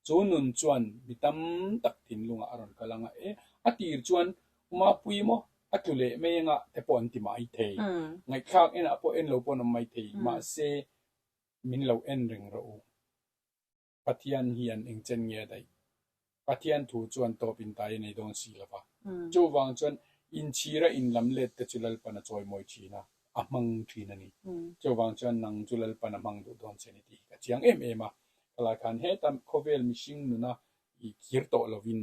Speaker 2: Chu nun chuan mi tam tak thinlungah a rawn kal ang a, e, a tir chuan Umapui maw a tlu leh mai anga te pawh an ti mai thei. Ngaihthlak enah pawh en lo pawh an awm mai thei. Mahse, min lo en reng rawh u. Pathian hian engchen nge a daih? Pathian thu chuan tawp intai a nei dawn si lo va. Chuvang chuan inchhira inlam let te chu Lalpan a chawimawi thin a, a hmang thin a ni. Chuvang chuan nang chu Lalpan a hmang duh dawn che ni tih hi ka chiang em em a. Khalai khan heta khawvel mihring nuna i kir tawh lovin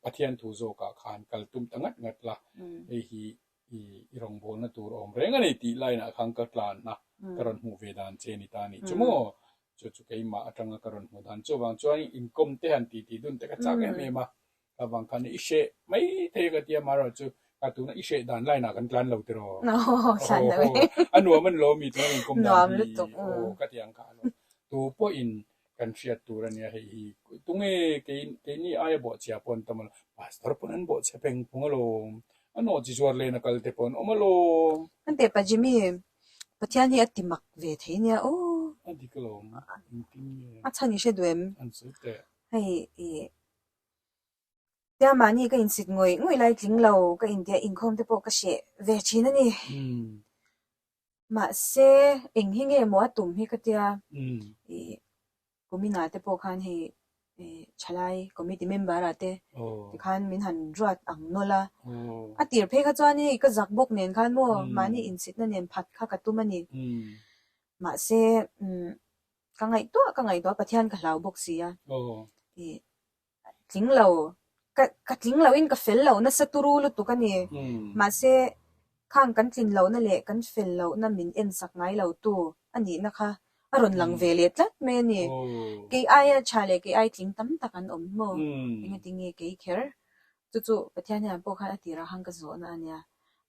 Speaker 2: Pathian thu zawkah khan kal tum ta ngat ngat la, hei hi i rawngbawlna tur awm reng a ni tih line-ah khan ka tlan a, ka rawn hmuh ve dan che ni ta a nih chu maw? Chu chu keimah atanga ka rawn hmuh dan. Chuvang chuan inkawm te han titi dun te ka chak em em a, ka vang khan i hreh mai thei a ka ti a, amaherawhchu chu ka tuna i hreh dan line-ah kan tlan lo tiraw? A nuam an lo mi tuna inkawm dan hi aw ka ti ang kha alawm. Tu pawhin kan hriat tur a nia hei hi tunge kei keini aia bawhchhia pawh an tam a lo pastor pawn an bawhchhe pheng phung alawm a nawh chi zuar lena kal te pawh an awm alawm.
Speaker 1: An teh pa Jimmy Pathian hi a ti mak ve thei nia aw.
Speaker 2: A dik alawm engtin nge.
Speaker 1: A chhan i hre duh em?
Speaker 2: An sawi teh.
Speaker 1: Hei i tia mahni ka insit ngawih ngawih lai tling lo ka intia inkhawm te pawh ka hreh ve thin a ni. Mahse, eng hi nge maw a tum hi ka tia, ih kuminah te pawh khan hei ih thalai committee member ah te tikhan min han ruat ang nawlh a, a tir phei kha chuan hei ka zak bawk nen khan maw mahni insitna nen phat kha ka tum a ni. Mahse, umm ka ngaihtuah ka ngaihtuah a Pathian ka hlau bawk si a, ih tling lo, ka ka tling loin ka fel lo nasa turu lutuk a ni. Mahse, khang kan tlin lohna leh kan fel lohna min en sak ngai lo tu a nihna kha a rawn lang ve leh tlat mai a ni. Kei aia tha leh kei ai tling tam tak an awm maw? Engati nge kei kher? Chu chu Pathian hian pawh khan a tirah khan ka zawhna a nia.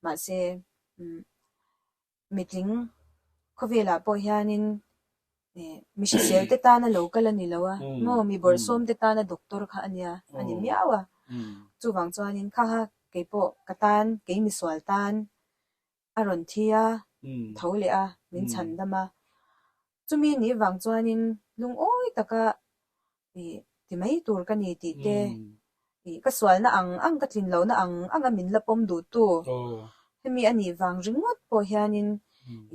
Speaker 1: Mahse, umm. Mitling khawvelah pawh hianin mi hrisel te tana lo kal a ni lo a, maw mi bawrhsawm te tana doctor kha a nia, a ni miau a. Chuvang chuanin kha kha kei pawh ka tan, kei misual tan a rawn thi a, tho leh a, min chhan dam a. Chumi nih vang chuanin lungawi taka ih ti mai tur ka ni tih te, ih ka sualna ang ang ka tlin lohna ang ang a min la pawm duh tu hemi a nih vang ringawt pawh hianin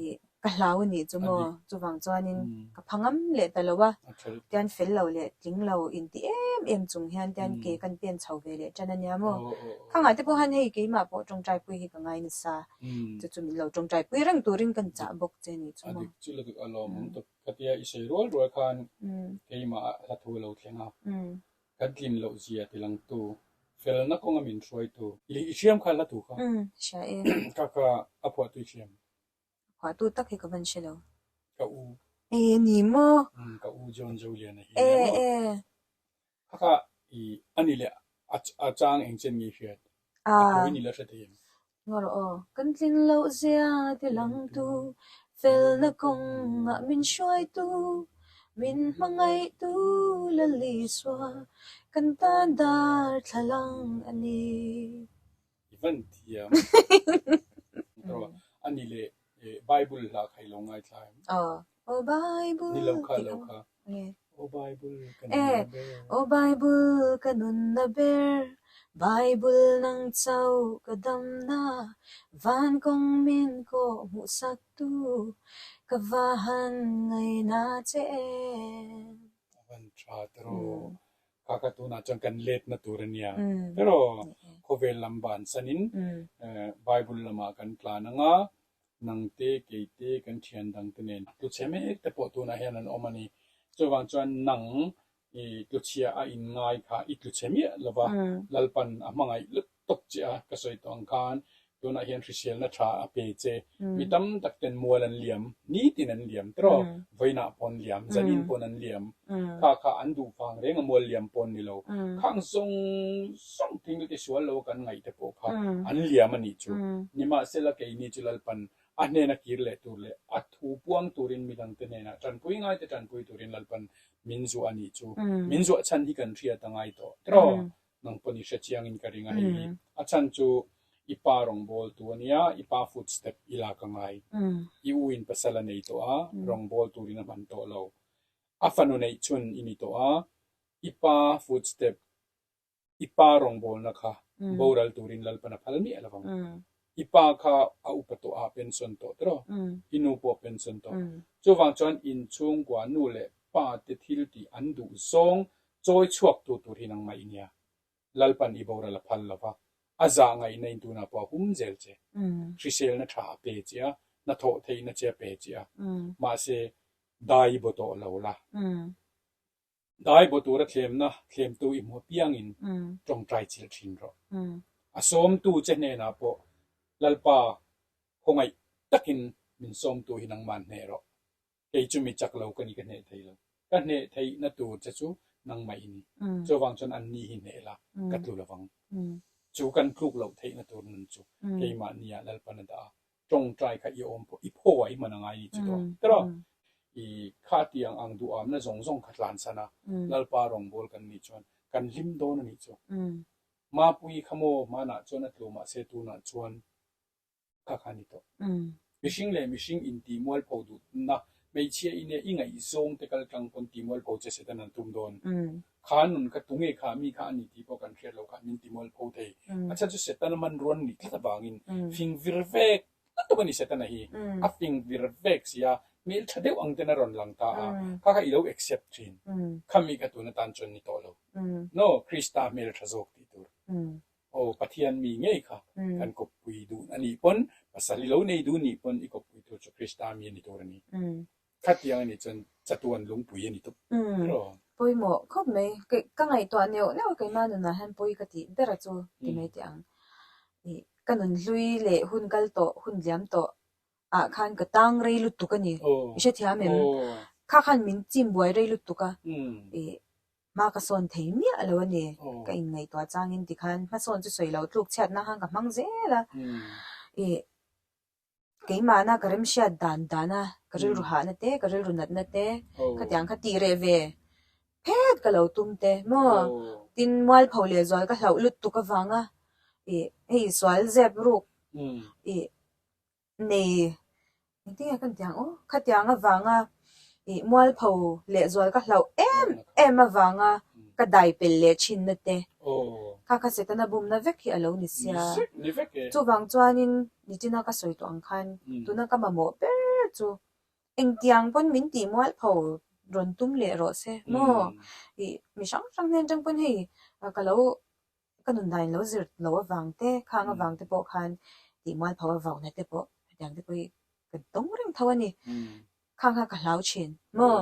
Speaker 1: ih ka hlau a nih chu maw chuvang chuanin ka pha ngam leh ta lo a, tian fel lo leh tling lo inti em em chung hian tian ke kan pen chho ve leh tan a nia maw. Khangah te pawh hian hei keimah pawh tawngtai pui hi ka ngai nasa, chu chu min lo tawngtai pui reng turin kan chah bawk che a nih chu maw.
Speaker 2: A dik chu lutuk a lawmawm tuk. Khatia i sawi rual rual khan keimah ah hla thu a lo thleng a, kan tlin loh zia ti langtu, felna kawnga min hruaitu. I hriam kha hla thu kha?
Speaker 1: Hria e.
Speaker 2: Ka ka a phuahtu i hriam?
Speaker 1: A phuahtu tak hi ka van hre lo.
Speaker 2: Ka u.
Speaker 1: E ni maw?
Speaker 2: Ka u John Zoliana hi nia maw?
Speaker 1: E e.
Speaker 2: Kha kha i a ni leh a chang eng chen nge i hriat? A thu i ni leh hre thei em?
Speaker 1: Ngaw rawh aw. Kan tlin loh zia ti langtu, felna kawngah min hruaitu, min hmangaihtu Lalisua, kan tan darthlalang a ni.
Speaker 2: I van thiam. A ni leh Bible hla kha i lo ngaithla em?
Speaker 1: Aw, Aw Bible
Speaker 2: Ni lo kha lo kha. Aw Bible ka
Speaker 1: nunna ber. Aw Bible ka nunna ber, Bible nang chauh ka damna, van kawng min kawh hmuhsak tu, ka va han ngaina che em.
Speaker 2: A van tha tiraw. Kha kha tunah chuan kan letna tur a nia. Tiraw khawvel lam bansanin Bible lamah kan tlan ang a, Nangte, keite, kan thian dangte nen tluchhe mek te pawh tunah hian an awm a ni. Chuvang chuan nang i tluchhia a inngai kha i tluchhe miah lo va, Lalpan a hmangaih lut tawp che a, ka sawi tawh ang khan tunah hian hriselna tha a pe che. Mi tam tak ten mual an liam, nitin an liam tiraw, vawiinah pawh an liam, zanin pawn an liam. Kha kha an duh vang reng a mual liam pawh an ni lo. Khang zawng zawng thing te sual lo a kan ngaih te pawh kha an liam a nih chu. Nimahsela keini chu Lalpan a hnena kir leh tur leh a thu puang turin midangte hnenah tanpui ngaite tanpui turin Lalpan min zuah a nih chu. Min zuah chhan hi kan hriat a ngai tawh tiraw? Nang pawn i hre chiangin ka ring a hei hi. A chhan chu i pa rawngbawltu a nia, i pa footstep i lak a ngai. I u in pasal a nei tawh a, rawngbâwl turin a hman tawh lo. A fanu neih chhun i ni tawh a, i pa footstep, i pa rawngbawlna kha boral turin Lalpan a phal miah lo vang. I pa kha a upa tawh a, pension tawh tiraw? I nu pawh a pension tawh. Chuvang chuan inchhungkua nu leh pa te thil tih an duh zawng chawi chhuak tu tur hi nangmah i nia. Lalpan i boral a phal lo va, a zah ngaihna in tunah pawh a hum zel che. Hriselna tha a pe che a, hnathawh theihna che a pe che a. Mahse, dai i bo tawh lo la. Dai bo tura thlemna thlemtu i hmu apiangin tawngtai chilh thin rawh. A sawmtu che hnenah pawh Lalpa khawngaih takin min sawmtu hi nangmah hneh rawh. Kei chu mi chak lo ka ni ka hneh thei lo. Ka hneh theihna tur che chu nangmah i ni. Chuvang chuan anni hi hneh la, ka tlu lovang. Chu kan tluk loh theihna tur nun chu keimahniah Lalpan a dah a. Tawngtai kha i awm pawh i phaw ah i hman a ngai ni chu tawh tiraw? I kha tiang ang duhamna zawng zawng kha tlan san a, Lalpa rawngbâwl kan nih chuan kan hlim dawn a nih chu. Mapui kha maw hmanah chuan a tlu mahse tunah chuan kha kha a ni tawh. Mihring leh mihring intih mualpho duhna hmeichhia i nia i ngaihzawng te kal tlang pawn tih mualpho che Satan an tum dawn. Kha nun kha tunge kha mi kha a ni tih pawh kan hriat loh kha min ti mualpho thei. A chhan chu Setana hmanruan nih tlat avangin fing vir vek lutuk a ni Setana hi. A fing vir vek si a, hmel tha deuh ang ten a rawn lang ta a, kha kha i lo accept thin. Kha mi kha tun atan chuan ni tawh lo. No, Krista hmel tha zawk tih tur. Aw, Pathian mi ngei kha kan kawppui dun a nih pawn, pasal i lo nei dun nih pawn i kawppui tur chu Krista mi a ni tur a ni. Khatiang a nih chuan chatuan lungpui a ni tawp ber.
Speaker 1: Pawimawh khawp mai. Ka ngaihtuah neuh neuh a keimah nunah hian pawi ka tih ber a chu ti mai teh ang. Ih ka nun hlui leh hun kal tawh, hun liam tawh ah khan ka tang rei lutuk a ni. I hrethiam em? Kha khan min chim buai rei lutuk a. Ih hma ka sawn thei miah lo a ni. Ka inngaihtuah changin tikhan hmasawn chu sawi lo tluk chhiatna khan ka hmang zel a. Ih. Keimahna ka remhriat dan dana ka rilru hahna te, ka rilru natna te, khatiang kha tih reh ve phet ka lo tum te maw? Tin, mualpho leh zual ka hlauh lutuk avanga ih hei sual zep ruk ih nei engtin nge ka ni tiang aw? Khatiang avanga ih mualpho leh zual ka hlauh em em avanga ka dai pel leh thinna te kha kha Setana bumna vek hi a lo ni sia. Chuvang chuanin nichina ka sawi tawh ang khan tuna ka mamawh ber chu engtiang pawn min tih mualpho rawn tum leh rawh se maw? Ih mi hrang hrang hnen atang pawn hei ka lo ka nun dan lo zir lo avang te khang avang te pawh khan tih mualpho avauhna te pawh hetiang te pawh hi ka dawng reng tho a ni. Khang kha ka hlau thin maw?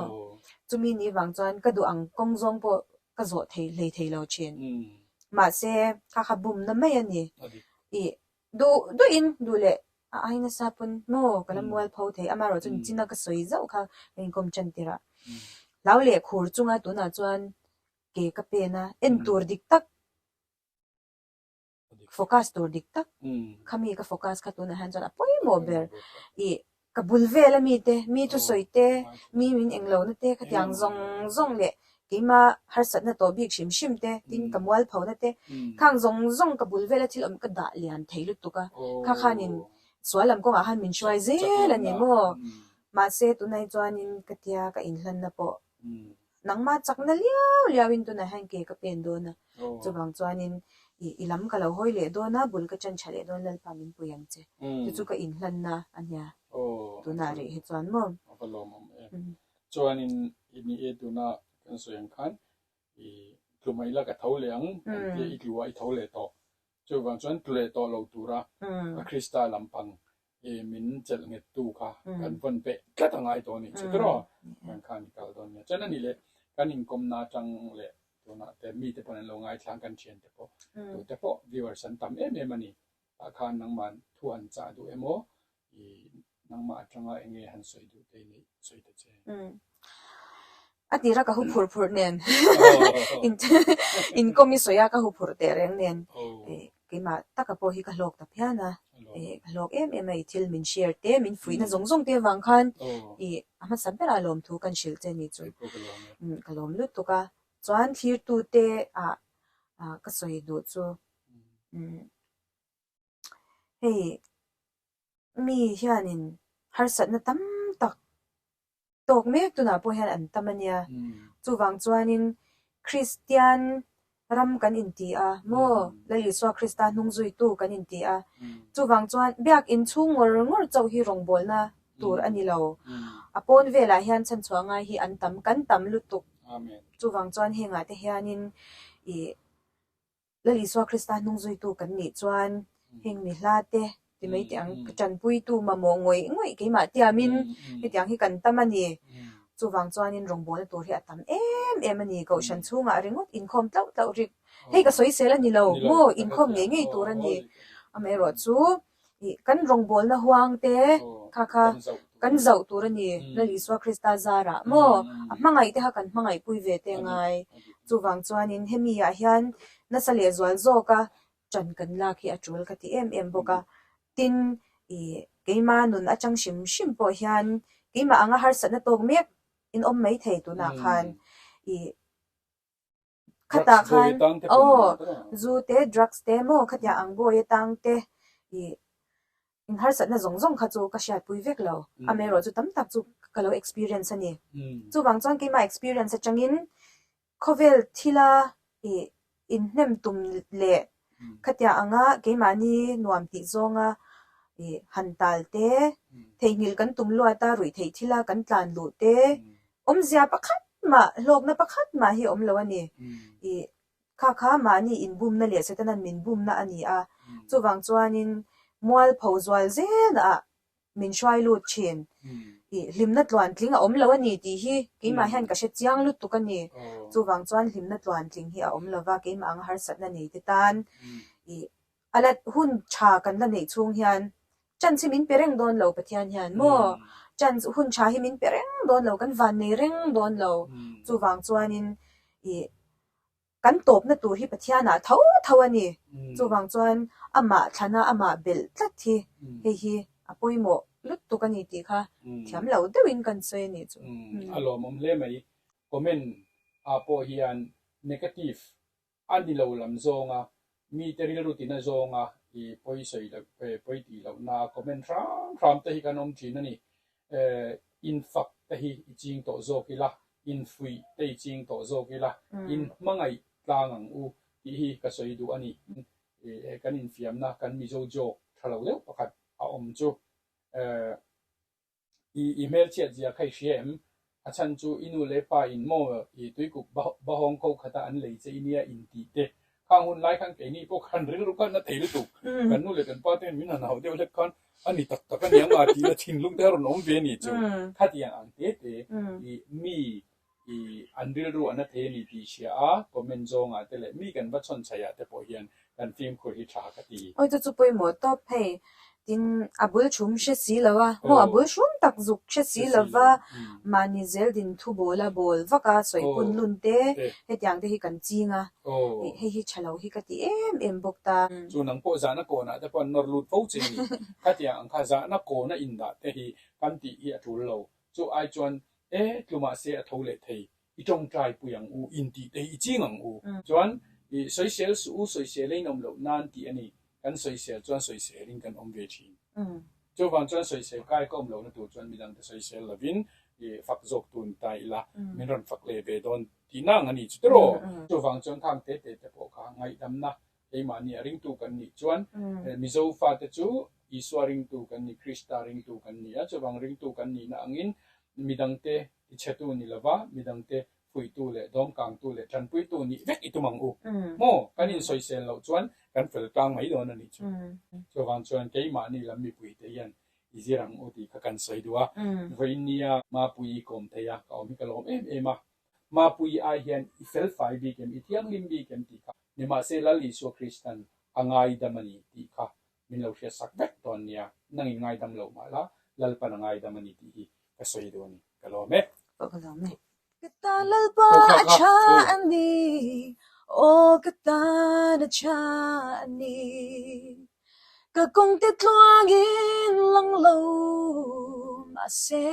Speaker 1: Chumi ni vang chuan ka duh ang kawng zawng pawh ka zawh thei hlei thei lo thin. Mahse kha kha bumna mai a ni. Ih duh duhin duh leh a ai nasa pawn maw ka la mualpho thei. Amaherawhchu nichina ka sawi zauh kha ka inkawm tan tirh a. Hlau leh khur chunga tunah chuan ke ka pen a, en tur dik tak. focus tur dik tak khami ka focus kha tunah hian chuan a pawimawh ber. Ih ka bul vel ami te, mi thusawi te, mi min englo na te khatiang zawng zawng leh keima harsatna tawh bik hrim hrim te, tin ka mualpho na te, khang zawng zawng ka bul vela thil awm ka dah lian thei lutuk a, kha khanin sual lam kawngah khan min hruai zel a ni maw? Mahse tunah hi chuanin ka tia ka inhlanna pawh nangmah chakna liau liauin tunah hian ke ka pen dawn a, chuvang chuanin ih i lam ka lo hawi leh dawn a, bul ka ṭan ṭha leh dawn Lalpa min pui ang che. Chu chu ka inhlanna a nia tunah rih hi chuan maw?
Speaker 2: A va lawmawm em. Chuanin i ni e tuna kan sawi ang khan i tlu mai la ka tho leh ang kan tia i tlu a i tho leh tawh. Chuvang chuan tlu leh tawh lo tura ka Krista lampang i min chelh nghet tu kha kan vawn beh tlat a ngai tawh a nih chu tiraw? Kan khan i kal dawn nia. Chuan a nih leh kan inkawmna atang leh tunah te mite pawh an lo ngaithlang kan thiante pawh tute pawh viewers an tam em em a ni. Tah khan nangmah thu han chah duh emaw i nangmah atanga eng nge han sawi duh te i neih sawi ta che.
Speaker 1: A tira ka hu phurh phurh nen inkawm i sawi a ka hu phurh teh reng nen keimah taka pawh hi ka hlawk ta phian a, ka hlawk em em a i thil min share te min fuihna zawng zawng te avang khan i a hmasa berah lawmthu kan hrilh che ni chu ka lawm lutuk a, chuan thlirtute ah ka sawi duh chu Hei mi hianin harsatna tam tak tawk mek tunah pawh hian an tam a nia. Chuvang chuanin Kristian ram kan inti a maw? Lal Isua Krista hnung zuitu kan inti a. Chuvang chuan biakin chhung ngawr ngawr chauh hi rawngbawlna tur a ni lo. A pawn velah hian chhanchhuah ngai hi an tam, kan tam lutuk. Chuvang chuan hengah te hianin ih Lal Isua Krista hnung zuitu kan nih chuan heng mi hla te ti mai teh ang tanpuitu mamawh ngawih ngawih keimah tiamin hetiang hi kan tam a ni. Chuvang chuanin rawngbawlna tur hi a tam em em a ni. Kohhran chhungah ringawt inkhawm tlauh tlauh rik hei ka sawisel a ni lo maw inkhawm ngei ngei tur a ni. Amaherawhchu Ih, kan rawngbawlna huang te kha kha kan zauh tur a ni, Lal Isua Krista zarah maw? A hmangaih te kha kan hmangaihpui ve te ngai. Chuvang chuanin hemi ah hian nasa leh zual zawka ṭan kan lak hi a ṭul ka ti em em bawk a. Tin, ih, keima nun atang hrim hrim pawh hian keimah anga harsatna tawk mek in awm mai thei tunah khan ih, Khatah khan aw zu te drugs te maw khatiang ang bawi atang te ih in harsatna zawng zawng kha chu ka hriatpui vek lo amaherawh chu tam tak chu ka lo experience a ni. Chuvang chuan keimah experience atangin khawvel thila ih inhnem tum leh khatiang anga keimahni nuam tih zawnga ih han tal te theihnghilh kan tum luat a ruihtheih thila kan tlan luh te Awmzia pakhat mah, hlawkna pakhat mah hi a awm lo a ni. Ih, kha kha mahni inbumna leh Setanan min bumna a ni a. Chuvang chuanin mualpho zual zelnaah min hruai lut thin. Ih, hlimna tluantling a awm lo a ni tih hi keimah hian ka hre chiang lutuk a ni. Chuvang chuan hlimna tluantling hi a awm lo va, keimah anga harsatna neite tan ih, A la hun tha kan la neih chhung hian chance hi min pe reng dawn lo Pathian hian maw? Chance hun tha hi min pe reng dawn lo, kan van nei reng dawn lo. Chuvang chuanin ih kan tawpna tur hi Pathianah tho tho a ni. Chuvang chuan amah thlana amah belh tlat hi hei hi a pawimawh lutuk a ni tih kha thiam lo deuhin kan sawi a nih chu.
Speaker 2: A lawmawm hle mai. Comment ah pawh hian negative A ni lo lam zawnga mite rilru tina zawnga i pawi sawi loh pawi tih lohna comment hram hram te hi kan awm thin a ni. Infak te hi i ching tawh zawk ila, infuih te i ching tawh zawk ila, inhmangaih tlang ang u tih hi ka sawi duh a ni. Kan infiamna kan Mizo joke tha lo deuh pakhat a awm chu. I i hmelchhiat zia kha i hria em? A chhan chu i nu leh pa in maw i tuikuk bahawng ko khata an lei che i nia in tih te. Khang hun lai khan keini pawh khan rilru khan a thei lutuk. Kan nu leh kan pa ten min han hauh deuh hlek khan a ni tak tak a nia nga tihna thinlung te a rawn awm ve a ni chu. Khatiang ang te te i mi i an rilru an a thei a ni tih hria a, comment zawngah te leh mi kan va chhawn chhaih ah te pawh hian kan fimkhur hi tha ka ti.
Speaker 1: Awi chu chu pawimawh tawp hei. Tin, a bul thum hre si lo a, maw a bul hrum tak zuk hre si lo va, mahni zel din thu bawl a bawl vak a, sawi pun lun te, hetiang te hi kan ching a, hei hi tha lo hi ka ti em em bawk ta.
Speaker 2: Chu nang pawh zahna kawnah te pawh an nawr lut fo che a ni. Khatiang ang kha zahna kawna indah te hi kan tih hi a tul lo. Chu ai chuan e tlu mahse a tho leh thei, i tawngtai pui ang u, intih te hi i ching ang u. Chuan i sawisel suh u, sawisel a inawm loh nan tih a ni. Kan sawisel chuan sawiselin kan awm ve thin. Chuvang chuan sawisel kai ka awm lohna tur chuan midangte sawisel lovin i fak zawk tur ni ta ila, min rawn fak leh ve dawn tihna ang a ni chu tiraw? Chuvang chuan khang te te te pawh kha ngaihdamna keimahni a ringtu kan nih chuan Mizo fate chu Isua ringtu kan ni, Krista ringtu kan ni a, chuvang ringtu kan nihna angin midangte tichhetu ni lova midangte fuihtu leh dawmkangtu leh tanpuitu nih vek i tum ang u. Maw? Kan insawisel loh chuan kan fel tlang mai dawn a nih chu. Chuvang chuan keimahni lam mipuite hian i zir ang u tih kha kan sawi duh a. Vawiin nia Mapui i kawm thei a, ka awm hi ka lawm em em a. Mapui ai hian i felfai bik em, i thianghlim bik em tih kha nimahse Lal Isua Kristan a ngaidam a ni tih kha min lo hriatsak vek dawn nia. Nangin ngaidam loh mah la, Lalpan a ngaidam a ni tih hi ka sawi duh a ni. Ka lawm e.
Speaker 1: Ka lawm e. Ka tan Lalpa a tha a ni, aw ka tan a tha a ni. Ka kawngte tluangin lang lo mahse.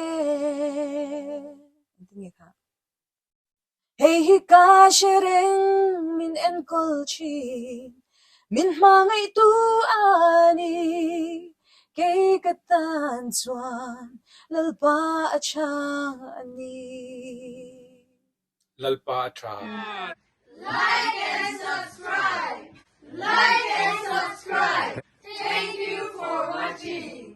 Speaker 1: Engtin nge kha? Hei hi ka hre reng min enkawl thin, min hmangaihtu a ni. Kei ka tan chuan Lalpa a tha a ni.
Speaker 2: Lalpa a tha.
Speaker 3: Like and subscribe. Like and subscribe. Thank you for watching.